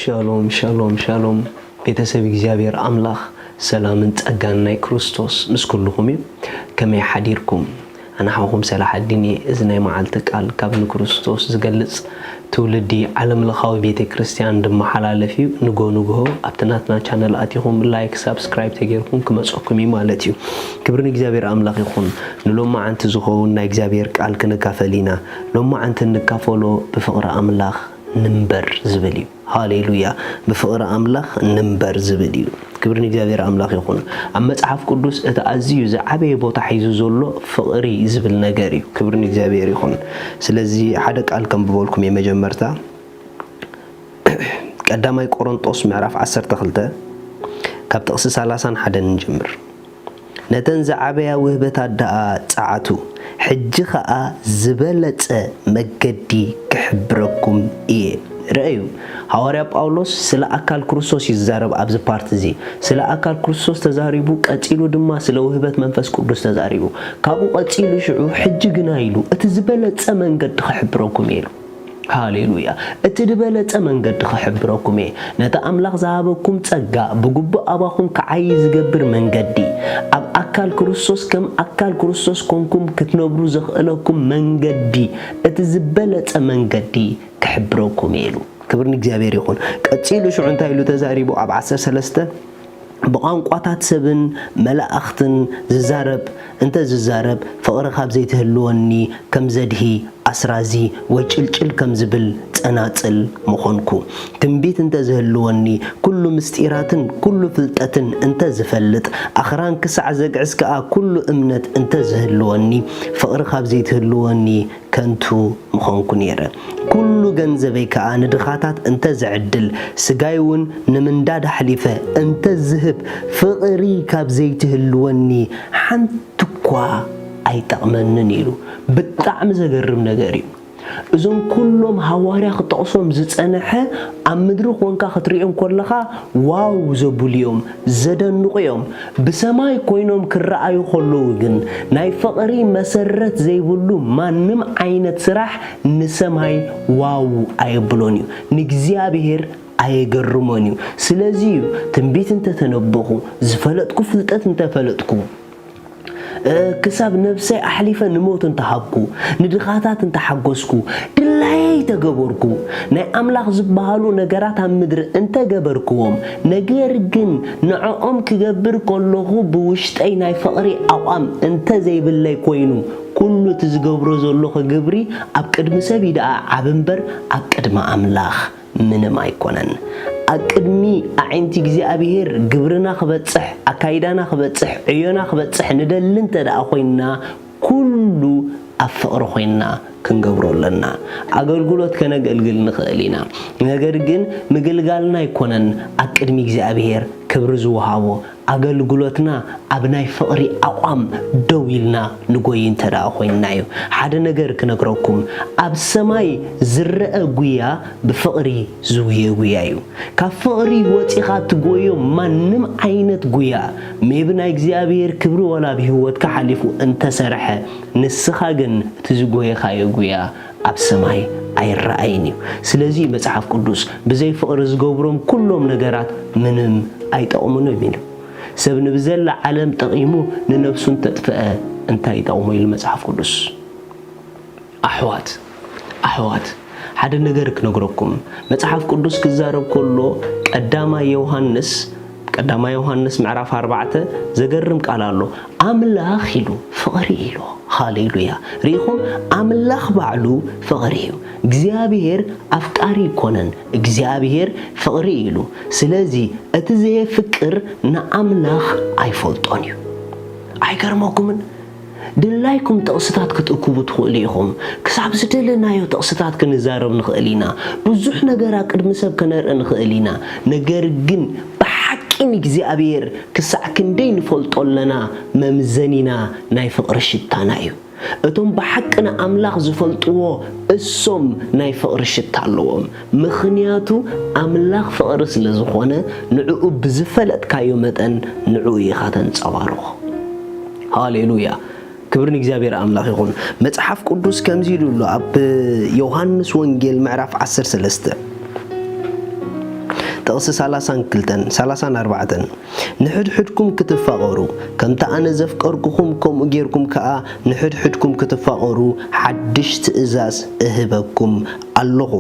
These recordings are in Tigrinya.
ሻሎም ሻሎም ሻሎም፣ ቤተሰብ እግዚኣብሔር ኣምላኽ፣ ሰላምን ጸጋን ናይ ክርስቶስ ምስ ኩልኹም እዩ። ከመይ ሓዲርኩም? ኣነ ሓውኹም ሰላሓዲን እየ። እዚ ናይ መዓልቲ ቃል ካብ ንክርስቶስ ዝገልጽ ትውልዲ ዓለም ለኻዊ ቤተ ክርስቲያን ዝመሓላለፍ እዩ። ንጎ ንግሆ ኣብቲ ናትና ቻነል ኣቲኹም ላይክ ሳብስክራይብ ተጌርኩም ክመጸኩም እዩ ማለት እዩ። ክብሪ ንእግዚኣብሔር ኣምላኽ ይኹን። ንሎማዓንቲ ዝኸውን ናይ እግዚኣብሔር ቃል ክንካፈል ኢና። ሎማዓንቲ እንካፈሎ ብፍቕሪ ኣምላኽ ንንበር ዝብል እዩ። ሃሌሉያ። ብፍቕሪ ኣምላኽ ንንበር ዝብል እዩ። ክብሪ ንእግዚኣብሔር ኣምላኽ ይኹን። ኣብ መጽሓፍ ቅዱስ እቲ ኣዝዩ ዝዓበየ ቦታ ሒዙ ዘሎ ፍቕሪ ዝብል ነገር እዩ። ክብሪ ንእግዚኣብሔር ይኹን። ስለዚ ሓደ ቃል ከንብበልኩም እየ። መጀመርታ ቀዳማይ ቆሮንጦስ ምዕራፍ ዓሰርተ ክልተ ካብ ጥቕሲ ሰላሳን ሓደን ንጀምር። ነተን ዝዓበያ ውህበታት ደኣ ጸዓቱ፣ ሕጂ ኸኣ ዝበለጸ መገዲ ክሕብረኩም እየ። ረኣዩ፣ ሃዋርያ ጳውሎስ ስለ ኣካል ክርስቶስ እዩ ዝዛረብ ኣብዚ ፓርት እዚ። ስለ ኣካል ክርስቶስ ተዛሪቡ፣ ቀጺሉ ድማ ስለ ውህበት መንፈስ ቅዱስ ተዛሪቡ። ካብኡ ቀጺሉ ሽዑ፣ ሕጂ ግና ኢሉ፣ እቲ ዝበለጸ መንገዲ ክሕብረኩም እየ ኢሉ። ሃሌሉያ። እቲ ዝበለጸ መንገዲ ክሕብረኩም እየ። ነቲ ኣምላኽ ዝሃበኩም ጸጋ ብግቡእ ኣባኹም ክዓዪ ዝገብር መንገዲ፣ ኣብ ኣካል ክርስቶስ ከም ኣካል ክርስቶስ ኮንኩም ክትነብሩ ዘኽእለኩም መንገዲ፣ እቲ ዝበለጸ መንገዲ ክሕብረኩም እየ ኢሉ። ክብሪ ንእግዚኣብሔር ይኹን። ቀጺሉ ሽዑ እንታይ ኢሉ ተዛሪቡ? ኣብ ዓሰርተ ሰለስተ ብቋንቋታት ሰብን መላእኽትን ዝዛረብ እንተ ዝዛረብ፣ ፍቕሪ ካብ ዘይትህልወኒ ከም ዘድሂ ኣስራዚ ወይ ጭልጭል ከም ዝብል ጸናጽል ምኾንኩ። ትንቢት እንተ ዝህልወኒ፣ ኩሉ ምስጢራትን ኩሉ ፍልጠትን እንተ ዝፈልጥ፣ ኣኽራን ክሳዕ ዘግዕዝ ከኣ ኩሉ እምነት እንተ ዝህልወኒ፣ ፍቕሪ ካብ ዘይትህልወኒ ከንቱ ምኾንኩ ነይረ። ኩሉ ገንዘበይ ከኣ ንድኻታት እንተ ዝዕድል፣ ስጋይ እውን ንምንዳድ ኣሕሊፈ እንተ ዝህብ፣ ፍቕሪ ካብ ዘይትህልወኒ ሓንቲ እኳ ኣይጠቕመንን ኢሉ። ብጣዕሚ ዘገርም ነገር እዩ። እዞም ኩሎም ሃዋርያ ክጠቕሶም ዝጸንሐ ኣብ ምድሪ ኮንካ ክትሪኦም ከለኻ ዋው ዘብሉ እዮም፣ ዘደንቑ እዮም። ብሰማይ ኮይኖም ክረኣዩ ከለዉ ግን ናይ ፍቕሪ መሰረት ዘይብሉ ማንም ዓይነት ስራሕ ንሰማይ ዋው ኣየብሎን እዩ። ንእግዚኣብሔር ኣየገርሞን እዩ። ስለዚ እዩ ትንቢት እንተተነበኹ፣ ዝፈለጥኩ ፍልጠት እንተፈለጥኩ፣ እ፣ ክሳብ ነብሰይ ኣሕሊፈ ንሞት እንተሃብኩ፣ ንድኻታት እንተሓጎስኩ፣ ድላየይ ተገበርኩ፣ ናይ ኣምላኽ ዝበሃሉ ነገራት ኣብ ምድሪ እንተገበርክዎም፣ ነገር ግን ንዕኦም ክገብር ከለኹ ብውሽጠይ ናይ ፍቕሪ ኣቋም እንተዘይብለይ ኮይኑ፣ ኩሉ እቲ ዝገብሮ ዘለኹ ግብሪ ኣብ ቅድሚ ሰብ እዩ ደኣ ዓቢ እምበር ኣብ ቅድሚ ኣምላኽ ምንም ኣይኮነን። ኣብ ቅድሚ ኣዒንቲ እግዚኣብሔር ግብርና ክበጽሕ፣ ኣካይዳና ክበጽሕ፣ ዕዮና ክበጽሕ ንደሊ እንተ ደኣ ኮይንና፣ ኩሉ ኣብ ፍቕሪ ኮይንና ክንገብሮ ኣለና። ኣገልግሎት ከነገልግል ንኽእል ኢና። ነገር ግን ምግልጋልና ኣይኮነን ኣብ ቅድሚ እግዚኣብሔር ክብሪ ዝወሃቦ። ኣገልግሎትና ኣብ ናይ ፍቕሪ ኣቋም ደው ኢልና ንጎይ እንተ ደኣ ኮይንና እዩ። ሓደ ነገር ክነግረኩም፣ ኣብ ሰማይ ዝረአ ጉያ ብፍቕሪ ዝጉየ ጉያ እዩ። ካብ ፍቕሪ ወጺኻ ትጎዮ ማንም ዓይነት ጉያ፣ ሜቢ ናይ እግዚኣብሔር ክብሪ ዋላ ኣብ ህይወትካ ሓሊፉ እንተሰርሐ፣ ንስኻ ግን እቲ ዝጎየኻዮ ጉያ ኣብ ሰማይ ኣይረኣይን እዩ። ስለዚ መጽሓፍ ቅዱስ፣ "ብዘይ ፍቕሪ ዝገብሮም ኩሎም ነገራት ምንም ኣይጠቕሙን" እዩ ኢሉ። ሰብ ንብዘላ ዓለም ጠቒሙ ንነብሱ እንተጥፍአ እንታይ ይጠቕሞ ኢሉ መጽሓፍ ቅዱስ። ኣሕዋት፣ ኣሕዋት፣ ሓደ ነገር ክነግረኩም። መጽሓፍ ቅዱስ ክዛረብ ከሎ ቀዳማይ ዮሃንስ፣ ቀዳማይ ዮሃንስ ምዕራፍ ኣርባዕተ ዘገርም ቃል ኣሎ። "ኣምላኽ" ኢሉ፣ "ፍቕሪ" ኢሉ። ሃሌሉያ። ርኢኹም? ኣምላኽ ባዕሉ ፍቕሪ እዩ። እግዚኣብሔር ኣፍቃሪ ኣይኮነን፣ እግዚኣብሔር ፍቕሪ እዩ ኢሉ። ስለዚ እቲ ዘየፍቅር ንኣምላኽ ኣይፈልጦን እዩ። ኣይገርመኩምን? ድላይኩም ጥቕስታት ክትእክቡ ትኽእሉ ኢኹም። ክሳብ ዝደለናዮ ጥቕስታት ክንዛረብ ንኽእል ኢና። ብዙሕ ነገር ኣብ ቅድሚ ሰብ ከነርኢ ንኽእል ኢና። ነገር ግን ብሓቂ ንእግዚኣብሔር ክሳዕ ክንደይ ንፈልጦ ኣለና፣ መምዘኒና ናይ ፍቕሪ ሽታና እዩ። እቶም ብሓቂ ንኣምላኽ ዝፈልጥዎ እሶም ናይ ፍቕሪ ሽታ ኣለዎም። ምኽንያቱ ኣምላኽ ፍቕሪ ስለ ዝኾነ፣ ንዕኡ ብዝፈለጥካዮ መጠን ንዕኡ ኢኻ ተንጸባርቖ። ሃሌሉያ! ክብሪ ንእግዚኣብሔር ኣምላኽ ይኹን። መጽሓፍ ቅዱስ ከምዚ ኢሉ ኣሎ ኣብ ዮሃንስ ወንጌል ምዕራፍ ዓሰርተ ሰለስተ፣ ጥቕሲ ሰላሳን ክልተን፣ ሰላሳን ኣርባዕተን፣ "ንሕድሕድኩም ክትፋቐሩ፣ ከምቲ ኣነ ዘፍቀርኩኹም፣ ከምኡ ጌርኩም ከኣ ንሕድሕድኩም ክትፋቐሩ፣ ሓድሽ ትእዛዝ እህበኩም ኣለኹ።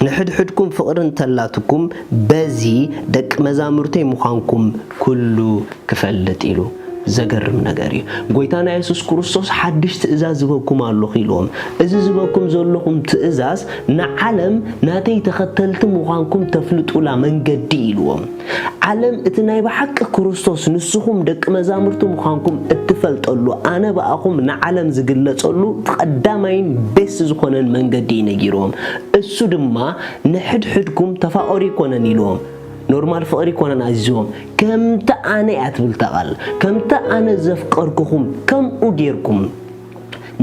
ንሕድሕድኩም ፍቕሪ እንተላትኩም፣ በዚ ደቂ መዛሙርተይ ምዃንኩም ኩሉ ክፈልጥ" ኢሉ። ዘገርም ነገር እዩ። ጎይታና የሱስ ክርስቶስ፣ "ሓድሽ ትእዛዝ ዝበኩም ኣለኹ" ኢልዎም። እዚ ዝበኩም ዘለኹም ትእዛዝ ንዓለም ናተይ ተኸተልቲ ምዃንኩም ተፍልጡላ መንገዲ ኢልዎም። ዓለም እቲ ናይ ብሓቂ ክርስቶስ ንስኹም ደቂ መዛሙርቲ ምዃንኩም እትፈልጠሉ፣ ኣነ ብኣኹም ንዓለም ዝግለጸሉ እቲ ቀዳማይን ቤስ ዝኾነን መንገዲ እዩ ነጊርዎም። እሱ ድማ፣ "ንሕድሕድኩም ተፋቐሩ" ኣይኮነን ኢልዎም። ኖርማል ፍቕሪ ኣይኮነን ኣዚዝዎም። "ከምቲ ኣነ" እያ ትብል እታ ቃል። "ከምቲ ኣነ ዘፍቀርኩኹም፣ ከምኡ ጌርኩም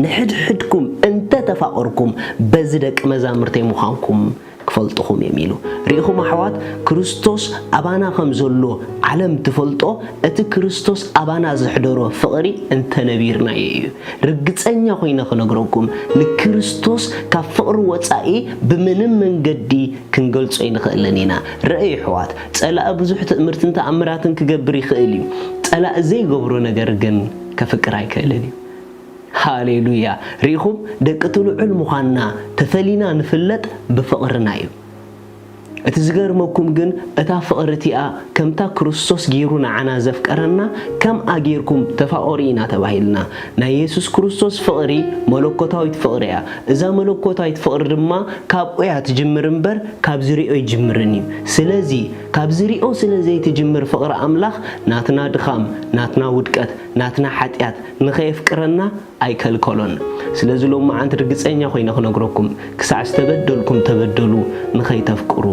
ንሕድሕድኩም እንተ ተፋቐርኩም፣ በዚ ደቂ መዛሙርተይ ምዃንኩም ክፈልጥኹም እዮም" ኢሉ። ርኢኹም ኣሕዋት፣ ክርስቶስ ኣባና ከም ዘሎ ዓለም ትፈልጦ፣ እቲ ክርስቶስ ኣባና ዘሕደሮ ፍቕሪ እንተ ነቢርናዮ እዩ። ርግጸኛ ኮይነ ክነግረኩም፣ ንክርስቶስ ካብ ፍቕሪ ወጻኢ ብምንም መንገዲ ክንገልጾ ኣይንኽእልን ኢና። ርኣዩ ኣሕዋት፣ ጸላኢ ብዙሕ ትእምርትን ተኣምራትን ክገብር ይኽእል እዩ። ጸላኢ ዘይገብሮ ነገር ግን ከፍቅር ኣይክእልን እዩ። ሃሌሉያ! ርኢኹም፣ ደቂ እቲ ልዑል ምዃንና ተፈሊና ንፍለጥ ብፍቕርና እዩ። እቲ ዝገርመኩም ግን፣ እታ ፍቕሪ እቲኣ ከምታ ክርስቶስ ገይሩ ንዓና ዘፍቀረና፣ "ከምኣ ጌርኩም ተፋቐሩ" ኢና ተባሂልና። ናይ የሱስ ክርስቶስ ፍቕሪ መለኮታዊት ፍቕሪ እያ። እዛ መለኮታዊት ፍቕሪ ድማ ካብኡ እያ ትጅምር እምበር፣ ካብ ዝሪኦ ኣይጅምርን እዩ። ስለዚ፣ ካብ ዝሪኦ ስለ ዘይትጅምር ፍቕሪ ኣምላኽ፣ ናትና ድኻም፣ ናትና ውድቀት፣ ናትና ሓጢኣት ንኸየፍቅረና ኣይከልከሎን። ስለዚ ሎማዓንቲ ርግጸኛ ኮይነ ክነግረኩም፣ ክሳዕ ዝተበደልኩም ተበደሉ ንኸይተፍቅሩ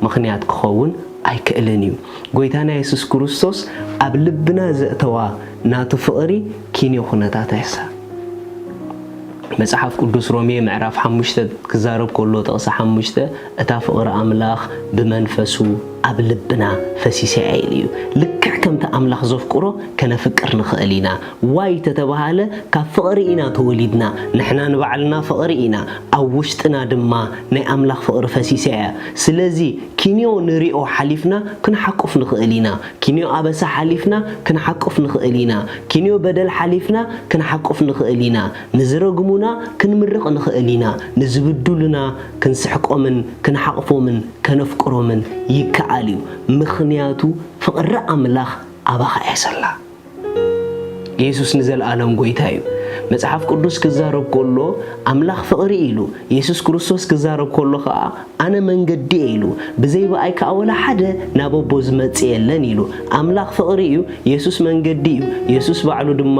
ምኽንያት ክኸውን ኣይክእልን እዩ። ጎይታና የሱስ ክርስቶስ ኣብ ልብና ዘእተዋ ናቱ ፍቕሪ ኪንዮ ኩነታት ኣይሕሰብ። መጽሓፍ ቅዱስ ሮሜ ምዕራፍ ሓሙሽተ ክዛረብ ከሎ ጥቕሲ ሓሙሽተ፣ "እታ ፍቕሪ ኣምላኽ ብመንፈሱ ኣብ ልብና ፈሲሳ እያ" ኢሉ እዩ። ልክዕ ከምቲ ኣምላኽ ዘፍቅሮ ከነፍቅር ንኽእል ኢና። ዋይ ተተባሃለ፣ ካብ ፍቕሪ ኢና ተወሊድና። ንሕና ንባዕልና ፍቕሪ ኢና። ኣብ ውሽጥና ድማ ናይ ኣምላኽ ፍቕሪ ፈሲሳ እያ። ስለዚ ኪንዮ ንሪኦ ሓሊፍና ክንሓቁፍ ንኽእል ኢና። ኪንዮ ኣበሳ ሓሊፍና ክንሓቁፍ ንኽእል ኢና። ኪንዮ በደል ሓሊፍና ክንሓቁፍ ንኽእል ኢና። ንዝረግሙና ክንምርቕ ንኽእል ኢና። ንዝብድሉና ክንስሕቆምን ክንሓቕፎምን ከነፍቅሮምን ይከኣል እዩ። ምኽንያቱ ፍቕሪ ኣምላኽ ኣባኻ እያ ዘላ። የሱስ ንዘለኣለም ጎይታ እዩ። መጽሓፍ ቅዱስ ክዛረብ ከሎ ኣምላኽ ፍቕሪ ኢሉ፣ የሱስ ክርስቶስ ክዛረብ ከሎ ኸኣ ኣነ መንገዲ እየ ኢሉ፣ ብዘይ ብኣይ ከኣ ወላ ሓደ ናብ ኣቦ ዝመጽእ የለን ኢሉ። ኣምላኽ ፍቕሪ እዩ፣ የሱስ መንገዲ እዩ፣ የሱስ ባዕሉ ድማ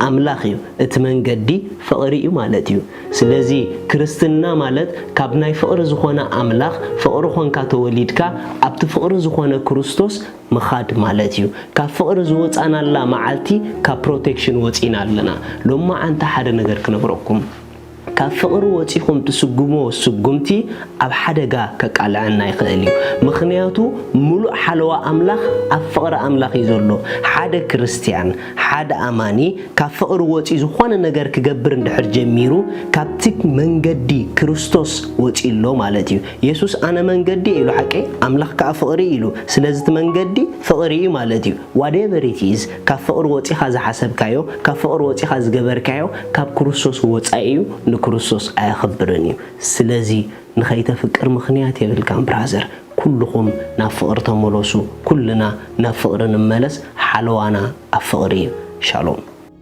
ኣምላኽ እዩ። እቲ መንገዲ ፍቕሪ እዩ ማለት እዩ። ስለዚ ክርስትና ማለት ካብ ናይ ፍቕሪ ዝኾነ ኣምላኽ ፍቕሪ ኾንካ ተወሊድካ ኣብቲ ፍቕሪ ዝኾነ ክርስቶስ ምኻድ ማለት እዩ። ካብ ፍቕሪ ዝወጻናላ መዓልቲ ካብ ፕሮቴክሽን ወጺና ኣለና። ሎማዓንቲ ሓደ ነገር ክነግረኩም። ካብ ፍቕሪ ወጺኹም ትስጉምዎ ስጉምቲ ኣብ ሓደጋ ከቃልዐና ይኽእል እዩ። ምኽንያቱ ምሉእ ሓለዋ ኣምላኽ ኣብ ፍቕሪ ኣምላኽ እዩ ዘሎ። ሓደ ክርስትያን፣ ሓደ ኣማኒ ካብ ፍቕሪ ወጺኡ ዝኾነ ነገር ክገብር እንድሕር ጀሚሩ፣ ካብቲ መንገዲ ክርስቶስ ወጺኡ ኣሎ ማለት እዩ። የሱስ ኣነ መንገዲ ኢሉ፣ ሓቀይ ኣምላኽ ከኣ ፍቕሪ ኢሉ። ስለዚ እቲ መንገዲ ፍቕሪ እዩ ማለት እዩ። Whatever it is፣ ካብ ፍቕሪ ወጺኻ ዝሓሰብካዮ፣ ካብ ፍቕሪ ወጺኻ ዝገበርካዮ፣ ካብ ክርስቶስ ወጻኢ እዩ፣ ንክርስቶስ ኣየኽብርን እዩ። ስለዚ ንኸይተፍቅር ምኽንያት የብልካን ብራዘር። ኩልኹም ናብ ፍቕሪ ተመለሱ። ኩልና ናብ ፍቕሪ ንመለስ። ሓለዋና ኣብ ፍቕሪ እዩ። ሻሎም።